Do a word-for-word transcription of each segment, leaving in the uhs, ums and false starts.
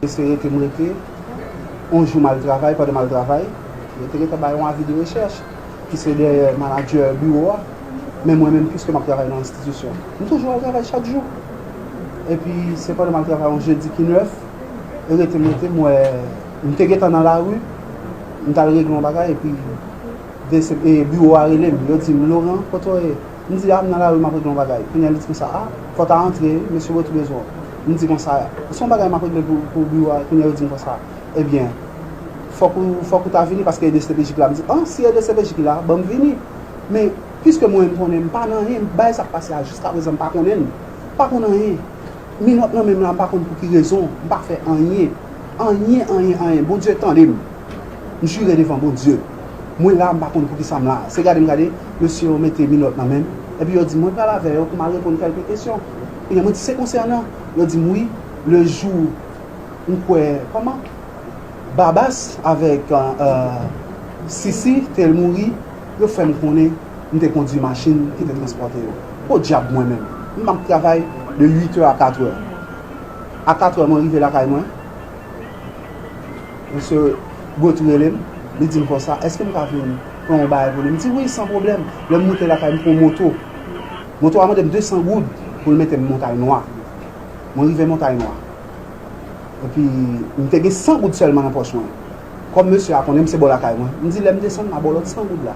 Se rete m rete, yon jou m al travay, pandan m al travay, yo te gentan bay yon avi de rechèch, ki se dèyè manadjè biwo a, men mwen menm, piske m ap travay nan enstitisyon, m toujou al travay chak jou. Epi, se pandan m al travay yon jedi ki nèf, e rete m rete, m wè, m te gentan nan lari, m t al regle yon bagay, epi de se, e, biwo a rele m, yo di m, "Laurent, kote w ye?" M di, "A, m nan lari, m ap regle yon bagay." Kounye a, li di konsa, "A, fò w ta antre wi, mesye Botry bezwen w." M di konsa, "Se yon bagay m ap regle pou, pou biwo a." Kounye a, yo di m konsa, "Ebyen, fòk ou, fòk ou ta vini paske e de se pe je ki la." M di, "A, si e de se pe je ki la, ban m vini." Men, piske mwen, m konnen m pa nan anyen, bagay sa k pase a, jiskaprezan, m pa konnen l. M pa konn anyen. Minòt nan men m la, m pa konn pou ki rezon, m pa fè anyen. Anyen, anyen, anyen. Bondye tande m. M jire devan Bondye. Mwen la, m pa konn poukisa m la. Se gade m gade, mesye yo mete minòt nan men m. Epi yo di m, mwen pral avè yo pou m al reponn kèlke kesyon. Ebyen, mwen di, se konsènan? Yo di m, wi, le jou m kwè, kòman? Babas avèk, euh, Sisi te mouri, yo fè m konnen m te kondui machin ki te transpòte yo. Podyab mwen menm. M ap travay de uit è a kat è. A kat è mwen rive lakay mwen. Mesye Botry rele m, li di m konsa, èske m ka vin pran yon bagay pou li? M di wi, san pwoblèm. Lè m moute lakay, m pran moto. Moto a mande m de san goud pou l mete m Montay Nwa. Mwen rive Montay Nwa. Epi, m te gen san goud sèlman nan pòch mwen. Kòm mesye a konnen m se bò lakay mwen, m di lè m desann, m a ba w lòt san goud la.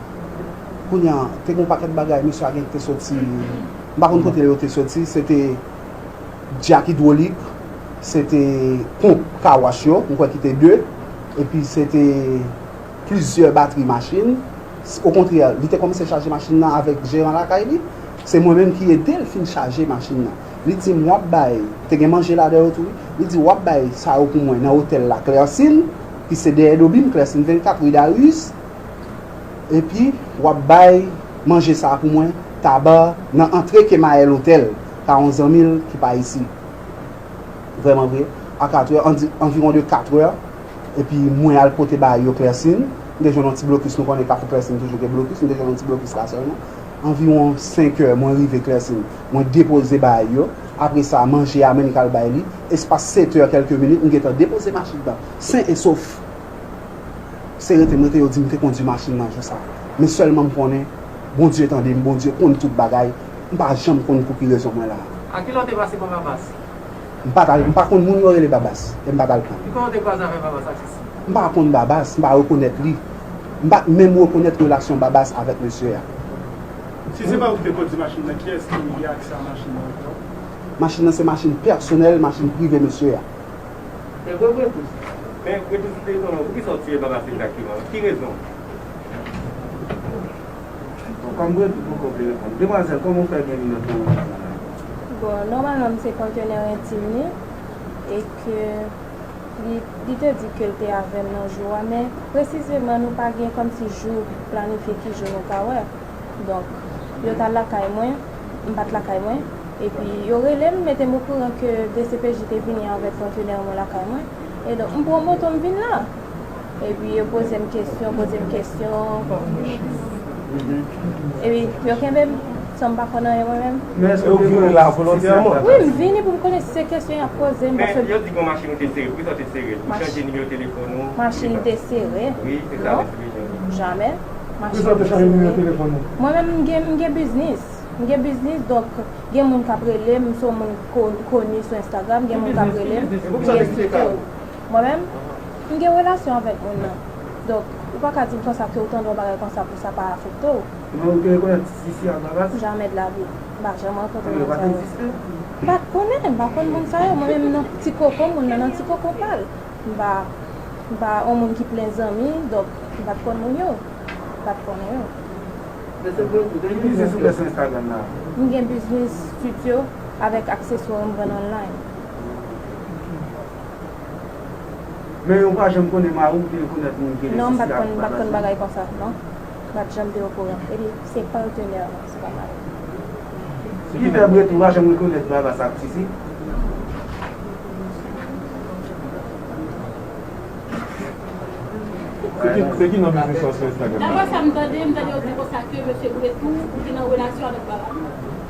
Kounye a, te gen yon pakèt bagay, mesye a gen te soti, m pa konn kote yo te soti, se te djak idwolik, se te ponp kawach yo, m kwè ki te de, epi se te plizyè batri machin. Okontrè, li te kòmanse chaje machin nan avèk jeran lakay li. Se mwen menm ki ede l fin chaje machin nan. Li di m, w ap bay, te gen manje ladan yo tou, wi. Li di, w ap bay sa yo pou mwen nan otèl la, Clercine, ki se dèyè Dobim, Clercine vennkat, ri Darius. Epi, w ap bay manje sa a pou mwen, Taba, nan antre Kemayèl Otèl, ka yon zanmi l ki pa isi. Vrèman vre, a kat è, anvi-, anviwon de kat è, epi mwen al pote bagay yo Clercine. M te jwenn yon ti blokis, nou konnen Kafou Clercine toujou gen blokis, m te jwenn yon ti blokis la sèlman. Anviwon senk è, mwen rive Clercine, mwen depoze bagay yo. Apre sa, manje a, men li k al bay li. Espas sèt è kèlke minit, m gentan depoze machin nan, sen e sof. Se rete m rete, yo di m te kondui machin nan jou sa. Men sèlman m konnen, Bondye tande m, Bondye konn tout bagay. M pa janm konn pou ki rezon mwen la. A kilè w te pase pa Babas? M pa t al, m pa konn moun yo rele Babas, e m pa t al pran. Ki kote w te kwaze avèk Babas ak Sisi? M pa konn Babas, m pa rekonèt li. M pa t menm rekonèt relasyon Babas avèk mesye a. Si se pa ou ki te kondui machin nan, kiyès ki gen aksè a machin nan ankò? Machin nan se machin pèsonèl, machin prive mesye a. Men Bretous, men Bretous, m te etone w, poukisa w tiye Babas egzakteman? Ki rezon? Bon, kòm Bretous poko vle reponn. Demwazèl, kòman w fè gen minòt nan machin nan? Bon, nòmalman, m se patenè entim li, e ke li, li te di ke l te avè m nan jou a, men presizeman, nou pa gen kòmsi jou planifye ki jou nou ka wè. Donk, yo t al lakay mwen, m pa t lakay mwen, epi yo rele m, mete m okouran ke D C P J te vini avèk patenè mwen lakay mwen. E donk, m pran moto, m vin la. Epi yo poze m kesyon, poze m kesyon. Epi yo kenbe m, san m pa konn anyen mwen menm. Men èske w te vini la volontèman? Wi, m vini pou m konnen si se kesyon y ap poze m, paske yo di gen yon machin ou te sere, poukisa w te sere l? Ou chanje nimewo telefòn ou? Machin te sere? Wi, se sa, non, mesye Benyon. Jamè. Poukisa w te chanje nimewo telefòn ou? Mwen menm, m gen, m gen biznis. M gen biznis, donk, gen moun k ap rele m, m se yon moun ko-, koni sou Instagram, gen moun k ap rele m, m gen site yo. Mwen menm, m gen relasyon avèk moun nan. Donk, ou pa ka di m konsa ke ou tande yon bagay konsa pou sa pa afekte w. Men ou te rekonèt Sisi ak Babas? Jamè de la vi. M pa janm rankontre moun sa yo. Yo pa t egziste? M pa t konnen, m pa konn moun sa yo. Mwen menm, nan ti koko, moun nan nan ti koko pa l. M pa, m pa yon moun ki plen zanmi, donk, m pa t konn moun yo. M pa t konnen yo. Ki biznis ou fè sou Instagram la? M gen biznis stityo avèk akseswa m vann online. Men ou pa janm konnen mari w, ou te rekonèt moun ki rele Sisi ak Babas? Non, m pa t konn, m pa t konn bagay konsa, non. M pa t janm te okouran. Epi, se patenè mwen, se pa mari m. Ki fè Bretous pa janm rekonèt Babas ak Sisi? Se ki, se ki non biznis lan sou Instagram nan? Daprè sa m tande, m tande yo di konsa ke mesye Bretous, ou te nan relasyon avèk Babas.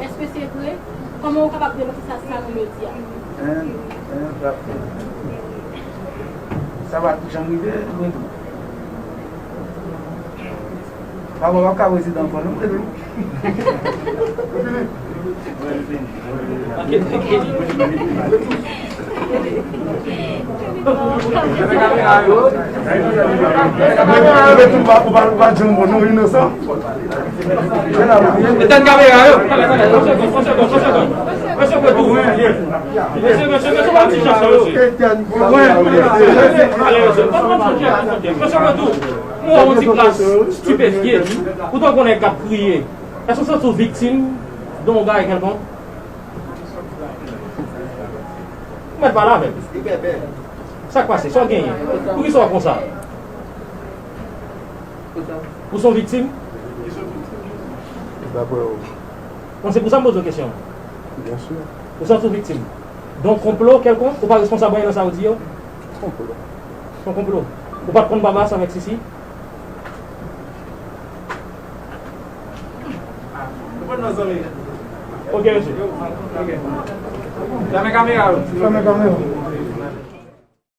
Èske se vre? Kòman ou kapab demanti sa, sa nou yo di a? Hein? Hein, frè? Sa pa janm rive, mwen tou. Papa w ap ka prezidan ankò non, mwen tou. Mwen tou, mwen tou, mwen pa, mwen pa, mwen pa janm bon, nou inosan. Etèn kamera yo. Mesye, mesye, mesye, mesye, pa ti jan sa, mesye. Mesye, mesye, pa ti jan sa, mesye. Mesye, mesye, mwen yon ti plas stipefye. Ou t ap konnen k ap kriye. Èske w santi w viktim de yon bagay kèlkonk? Ou mèt pale avè m. Sa k pase? Sa w genyen? Poukisa w konsa? Ou se yon viktim? Dapre ou? Bon, se pou sa m poze w kesyon. Byen si. Ou santi w viktim de yon konplo kèlkonk? Ou pa responsab anyen nan sa yo di yo? Konplo. Se yon konplo. Ou pa t konn Babas avèk Sisi? Ok, mesye. Ok. Fèmen kamera yo. Fèmen kamera.